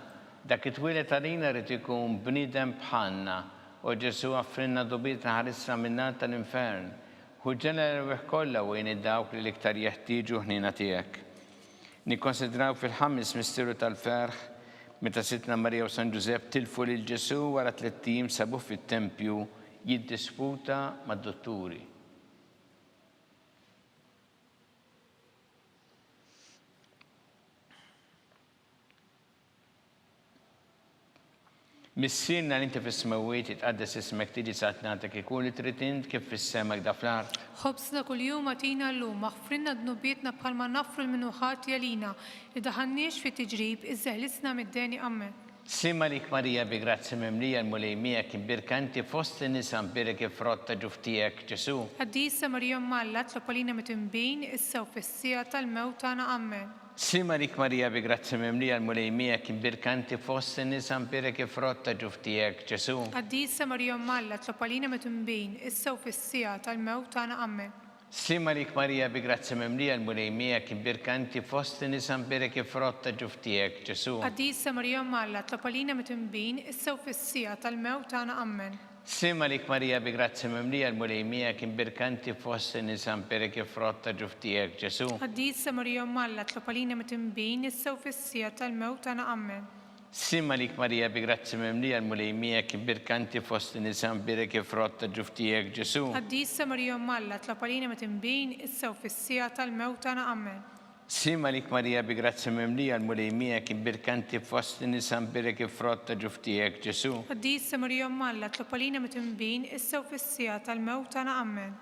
dak li twieled għalina ried ikun bniedem bħalna. O Ġesù, aħfrilna dnubietna ħarisna min-nar tal-infern. Ħu l-ġenna l-erwieħ kollha u għin dawk li l-iktar jeħtieġu l-ħniena tiegħek. Nikkonsidraw fil-ħames misteru tal-ferħ meta Sidtna Marija u San Ġużepp tilfu lil Ġesù wara tlett ijiem sabuh fit-tempju jiddisputa mad-dutturi. Missierna li inti fis-smewwiet, jitqaddes ismek, tiġi saltnatek, ikun li trid int kif fis-sema hekk da fl-art. Ħobżna kuljum agħtina llum, aħfrilna dnubietna bħalma naħfru 'l min hu ħati għalina, li daħalniex fi tiġrib, iżda ħlisna mid-deni. Ammen. Sliem għalik Marija bi grazzja mimlija l-Mulej miegħek imbierka inti fost in-nisa mbierek il-frott ta' ġuf tiegħek, Ġesù. Qaddisa Marija Omm Alla, tlob għalina midinbin, issa u fis-siegħa tal-mewt tagħna. Ammen. Sliem għalik Marija bi grazzja mimlija l-Mulej miegħek imbierka inti fost in-nisa mbierek il-frott ta' ġuf tiegħek, Ġesù. Qaddisa Marija Omm Alla, tlob għalina midinbin, issa u fis-siegħa tal-mewt tagħna. Ammen. Sliem għalik Marija bi grazzja mimlija l-Mulej miegħek imbierka inti fost in-nisa mbierek il-frott ta' ġuf tiegħek, Ġesù. Qaddisa Marija Omm Alla, tlob għalina midinbin, issa u fis-siegħa tal-mewt tagħna. Ammen. Sliem għalik Marija bi grazzja mimlija l-Mulej miegħek imbierka inti fost in-nisa mbierek il-frott ta' ġuf tiegħek Ġesù. Qaddisa Marija Omm Alla tlob għalina midinbin issa u fis-siegħa tal-mewt tagħna Ammen. Sliem għalik Marija bi grazzja mimlija l-Mulej miegħek imbierka inti fost in-nisa mbierek il-frott ta' ġuf tiegħek Ġesù. Qaddisa Marija Omm Alla tlob għalina midinbin issa u fis-siegħa tal-mewt tagħna Ammen. Sliem għalik Marija bi grazzja mimlija l-Mulej miegħek imbierka inti fost in-nisa mbierek il-frott ta' ġuf tiegħek Ġesù. Qaddisa Marija Omm Alla tlob għalina midinbin issa u fis-siegħa tal-mewt tagħna Ammen.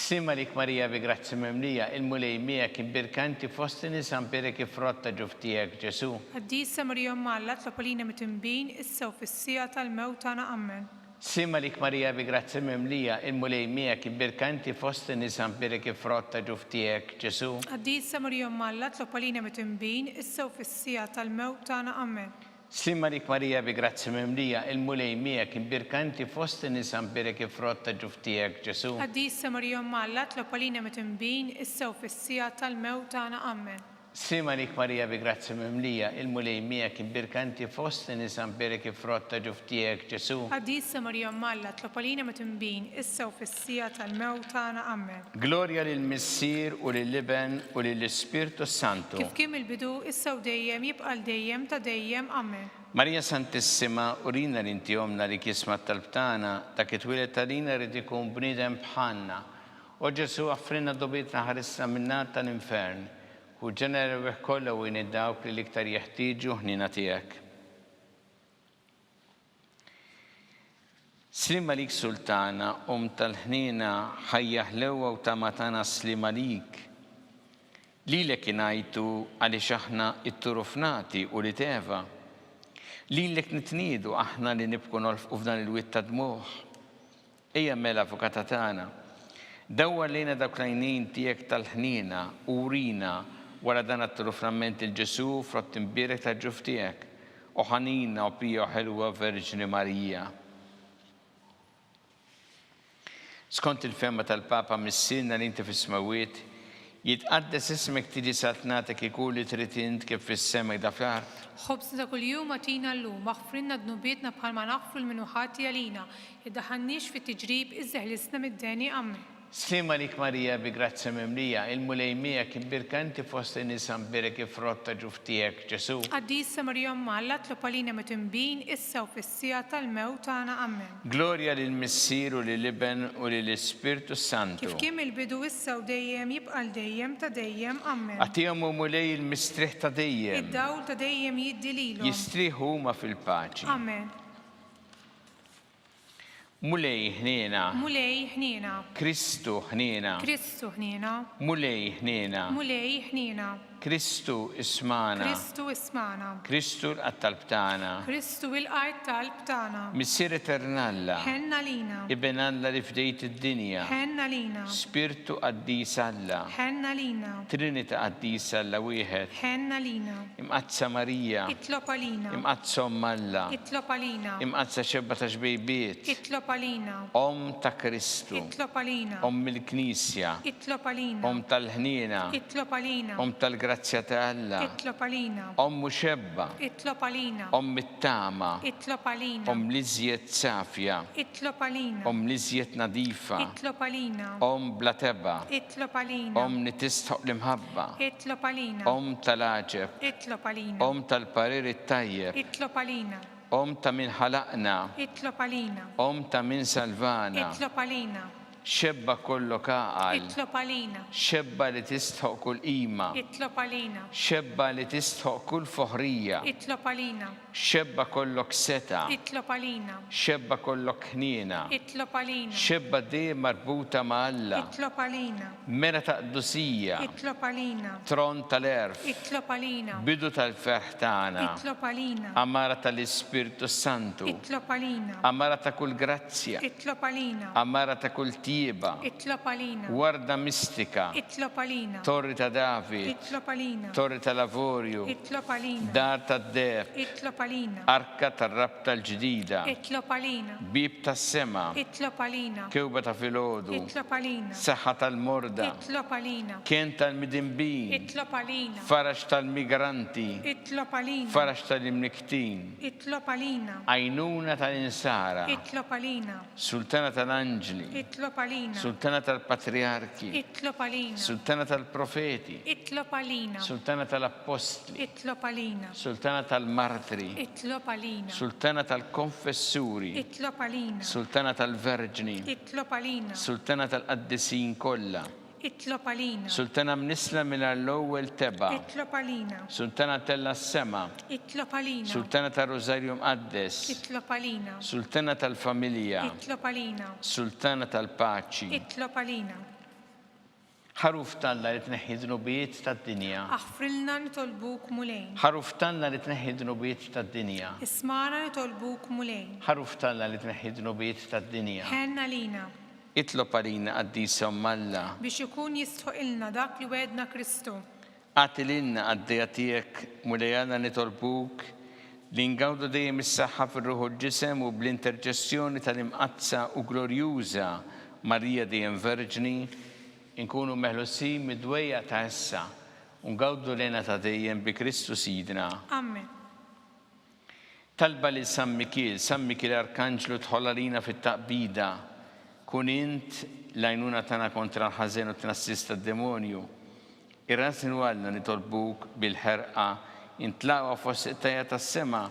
Sliem għalik Marija bi grazzja mimlija il-Mulej miegħek imbierka inti fost in-nisa mbierek il-frott ta' ġuf tiegħek Ġesù. Qaddisa Marija Omm Alla tlob għalina midinbin issa u fis-siegħa tal-mewt tagħna Ammen. Sliem għalik Marija bi grazzja mimlija, il-Mulej miegħek, imbierka inti fost in-nisa mbierek il-frott ta' ġuf tiegħek, Ġesù. Qaddisa Marija Omm Alla, tlob għalina midinbin, issa u fis-siegħa tal-mewt tagħna. Ammen. Sliem għalik Marija bi grazzja mimlija, il-Mulej miegħek, imbierka inti fost in-nisa mbierek il-frott ta' ġuf tiegħek, Ġesù. Qaddisa Marija Omm Alla, tlob għalina midinbin, issa u fis-siegħa tal-mewt tagħna. Ammen. Sliem għalik Marija bi grazzja mimlija, il-Mulej miegħek, imbierka inti fost in-nisa mbierek il-frott ta' ġuf tiegħek, Ġesù. Qaddisa Marija Omm Alla, tlob għalina midinbin, issa u fis-siegħa tal-mewt tagħna. Ammen. Glorja lill-Missier u lill-Iben u lill-Ispirtu s-Santu. Kif kien mill-bidu, issa u dejjem, jibqa' għal dejjem ta' dejjem. Ammen. Marija Santissima, urina li inti Ommna li jisma' t-talb tagħna, dak it-twieled għalina jrid ikun bniedem bħalna, O Ġesù, aħfrilna dnubietna ħarisna min-nar tal-infern. Ħu ġenna l-erwieħ kollha u għin dawk li l-iktar jeħtieġu ħniena tiegħek. Sliem għalik Sultana, Omm tal-ħniena, ħajja ħlewwa u tama tagħna sliem għalik. Lilek ingħajtu għaliex aħna tturufnati ulied Eva. Lilek nitniedu aħna li nibku nolfqu f'dan il-wied ta' dmugħ. Ejja mela, Avukata tagħna, dawwar lejna dawk l-għajnejn tiegħek tal-ħniena u wrina wara dan għat-truframent lil Ġesù, frott imbierek tal-ġuf tiegħek, o ħanina, o pija u ħelwa Verġni Marija. Skont il-fehma tal-Papa Missierna li inti fis-smewwiet, jitqaddes ismek tiġi saltnatek ikun li trid int kif fis-sema hekk fl-art. Ħobżna ta' kuljum agħtina llum, aħfrilna dnubietna bħalma naħfru 'l min hu ħati għalina, Iddaħħalniex fit-tiġrib iżda ħlisna mid-deni. Ammen. Sliem għalik Marija bi grazzja mimlija, il-Mulej miegħek, imbierka inti fost in-nisa mbierek il-frott ta' ġuf tiegħek, Ġesù. Qaddisa Marija Omm Alla, tlob għalina midinbin, issa u fis-siegħa tal-mewt tagħna. Ammen. Glorja lill-Missier u lill-Iben u lill-Ispirtu s-Santu. Kif kien mill-bidu, issa u dejjem, jibqa' għal dejjem ta' dejjem. Ammen. Agħtihom, o Mulej, il-mistrieħ ta' dejjem. Id-dawl ta' dejjem jiddi lilhom. Jistrieħu huma fil-paċi. Ammen. Mulej ħniena. Mulej ħniena. Kristu ħniena. Kristu ħniena. Mulej ħniena. Mulej ħniena. Kristu ismagħna. Kristu ismagħna. Kristu ilqa' t-talb tagħna. Kristu ilqa' t-talb tagħna. Missier Etern Alla. Ħenn għalina. Iben Alla li fdejt id-dinja. Ħenn għalina. Spirtu Qaddis Alla. Ħenn għalina. Trinita Qaddisa Alla wieħed. Ħenn għalina. Imqaddsa Marija. Itlob għalina. Imqaddsa Omm Alla. Itlob għalina. Imqaddsa Xebba ta' Xbejbiet. Itlob għalina. Omm ta' Kristu. Itlob għalina. Omm il-Knisja. Itlob għalina. Omm tal-ħniena. Itlob għalina. Omm tal-grazzja. tal-grazzja ta' Alla. Itlob għalina. Omm u xebba. Itlob għalina. Omm it-tama. Itlob għalina. Omm l-iżjed safja. Itlob għalina. Omm l-iżjed nadifa. Itlob għalina. Omm bla tebgħa. Itlob għalina. Omm li tistħoq l-imħabba. Itlob għalina. Omm tal-għaġeb. Itlob għalina. Omm tal-parir it-tajjeb. Itlob għalina. Omm ta' min ħalaqna. Itlob għalina. Omm ta' min salvana. Itlob għalina. Xebba kollok għaqal. Itlob għalina. Xebba li tistħoq kull qima. Itlob għalina. Xebba li tistħoq kull foħrija. Itlob għalina. Xebba kollok setgħa. Itlob għalina. Xebba kollok ħniena. Itlob għalina. Xebba dejjem marbuta ma' Alla. Itlob għalina. Mera ta' qdusija. Itlob għalina. Tron tal-għerf. Itlob għalina. Bidu tal-ferħ tagħna. Itlob għalina. Għamara tal-Ispirtu s-Santu. Itlob għalina. Għamara ta' kull grazzja. Itlob għalina. Għamara ta' kull tjieba. Itlob għalina. Warda mistika. Itlob għalina. Torri ta' David. Itlob għalina. Torri tal-avorju. Itlob għalina. Dar tad-deheb. Itlob għalina. Arka tar-rabta l-ġdida. Itlob għalina. Bieb tas-sema. Itlob għalina. Kewba ta' filgħodu. Itlob għalina. Saħħa tal-morda. Itlob għalina. Kenn tal-midinbin. Itlob għalina. Faraġ tal-migranti. Itlob għalina. Faraġ tal-imnikktin. Itlob għalina. Għajnuna tal-insara. Itlob għalina. Sultana tal-anġli. Itlob għalina. Sultana tal-patrijarki. Itlob għalina. Sultana tal-profeti. Itlob għalina. Sultana tal-appostli. Itlob għalina. Sultana tal-martri. Itlob għalina. Sultana tal-konfessuri. Itlob għalina. Sultana tal-verġni. Itlob għalina. Sultana tal-qaddisin kollha. Itlob għalina. Sultana mnissla mingħajr l-ewwel tebgħa. Itlob għalina. Sultana mtellgħa s-sema. Itlob għalina. Sultana tar-Rużarju Mqaddes. Itlob għalina. Sultana tal-familja. Itlob għalina. Sultana tal-paċi. Itlob għalina. Ħaruf t'Alla li tneħħi d-dnubiet tad-dinja. Aħfrilna nitolbuk Mulej. Ħaruf t'Alla li tneħħi d-dnubiet tad-dinja. Ismagħna nitolbuk Mulej. Ħaruf t'Alla li tneħħi d-dnubiet tad-dinja. Ħenn għalina. Itlob għalina Qaddisa Omm Alla. Biex ikun jistħoqilna dak li wegħedna Kristu. Agħti lilna qaddejja tiegħek, Mulej Alla nitolbuk, li ngawdu dejjem is-saħħa fir-ruħ u l-ġisem u bl-interċessjoni tal-Imqaddsa u Glorjuża Marija dejjem Verġni, inkunu meħlusin mid-dwejjaq ta' issa u ngawdu l-hena ta' dejjem bi Kristu Sidna. Amen. Talba lil San Mikiel, San Mikiel Arkanġlu dħol għalina fit-taqbida, kun int l-għajnuna tagħna kontra l-ħażen u t-tnassis tad-demonju. Irrażżnu Alla nitolbuk bil-ħerqa, int l-aqwa fost il-qtajja tas-sema,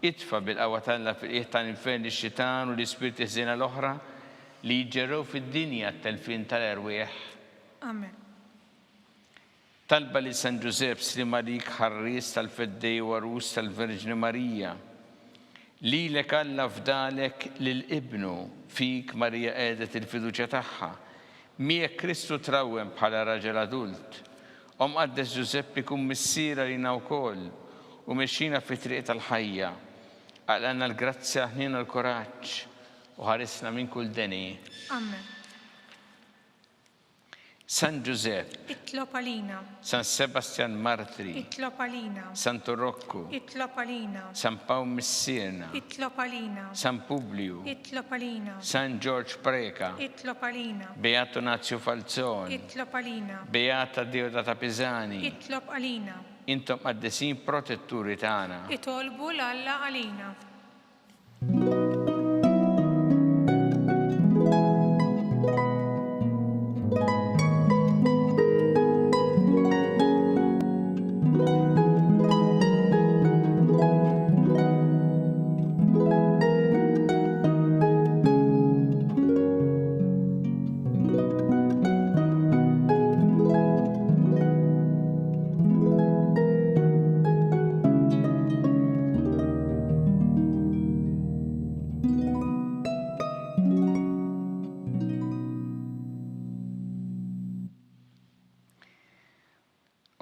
itfa' bil-qawwa t'Alla fil-qiegħ tal-infern lix-xitan u l-ispirti ħżiena l-oħra li jiġġerrew fid-dinja għat-telfien tal-erwieħ. Amen. Talba lil San Ġużepp, sliem għalik ħarries tal-Feddej u għarus tal-Verġni Marija. Lilek Alla fdalek lil Ibnu, fik Marija qiegħdet il-fiduċja tagħha. Miegħek Kristu trawwem bħala raġel adult. O Mqaddes Ġużeppi kun missier għalina wkoll u mexxina fit-triq tal-ħajja. Aqlgħalna l-grazzja, l-ħniena u l-kuraġġ u ħarisna minn kull deni. Amen. San Ġużepp. Itlob għalina. San Sebastjan Martri. Itlob għalina. Santu Rokku. Itlob għalina. San Pawl Missierna. Itlob għalina. San Publiju. Itlob għalina. San Ġorġ Preca. Itlob għalina. Beatu Nazju Falzon. Itlob għalina. Beata Deodata Pisani. Itlob għalina. Intom qaddisin protetturi tagħna. Itolbu 'l Alla għalina.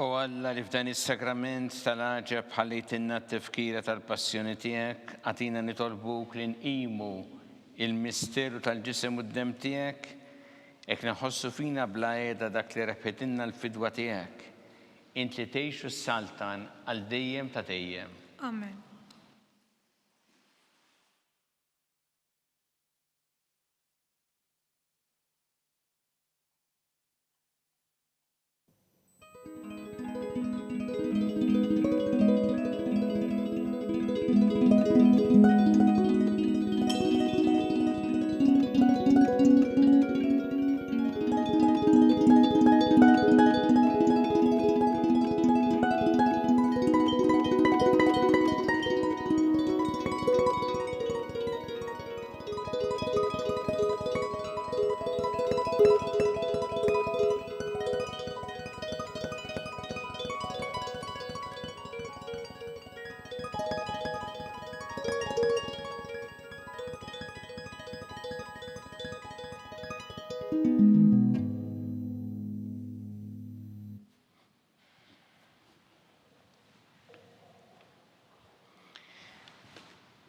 O Alla li f'dan is-sagrament tal-għaġeb ħallejtilna t-tifkira tal-passjoni tiegħek, agħtina nitolbuk li nqimu il-misteru tal-ġisem u d-demm tiegħek, hekk nħossu fina bla qiegħda dak li rebħitilna l-fidwa tiegħek. Int li tgħix u ssaltan għal dejjem ta' dejjem. Amen.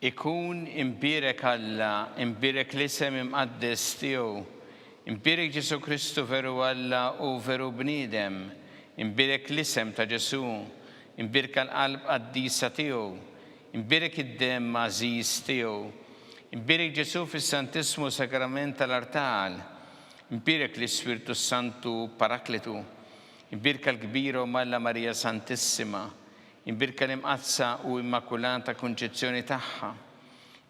Ikun imbierek Alla, imbierek l-isem imqaddes tiegħu. Imbierek Ġesù Kristu veru Alla u veru bniedem. Imbierek l-isem ta' Ġesù. Imbierka l-qalb qaddisa tiegħu. Imbierek id-demm għażiż tiegħu. Imbierek Ġesù fis-Santissmu Sagrament tal-Artal. Imbierek l-Ispirtu s-Santu Paraklitu. Imbierka l-kbira Omm Alla Marija Santissima. Imbierka l-Imqaddsa u Immakulata Kunċizzjoni tagħha.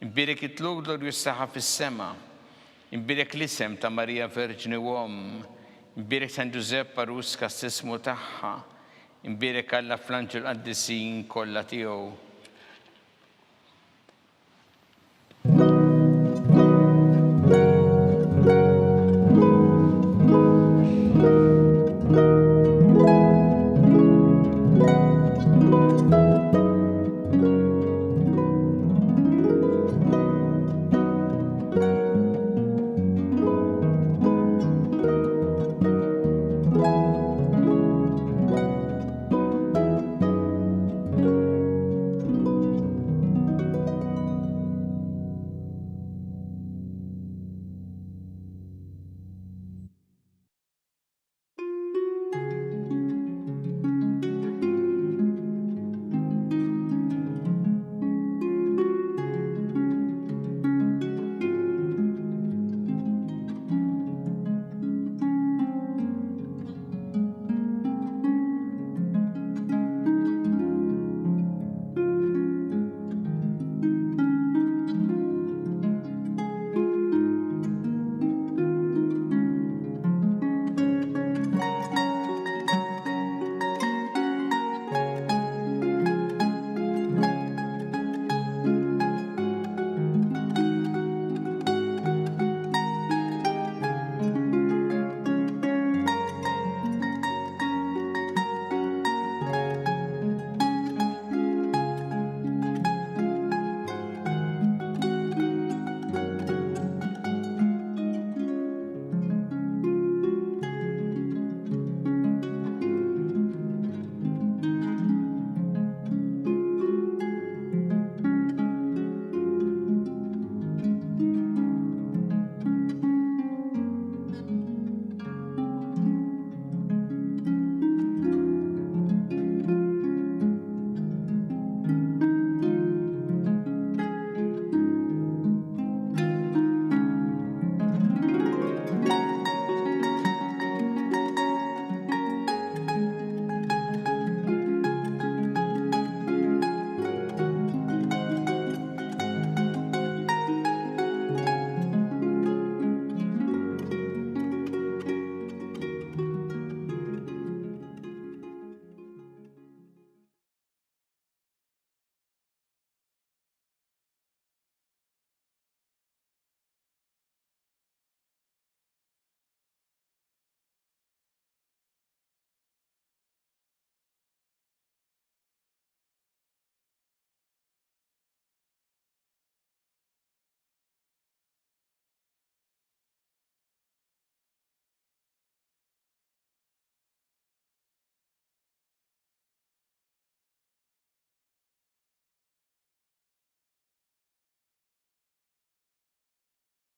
Imbierek it-tlugħ glorjuż tagħha fis-sema. Imbierek l-isem ta' Marija Verġni u Omm. Imbierek San Ġużepp għarus kastissmu tagħha. Imbierek Alla fl-anġli u l-qaddisin kollha tiegħu.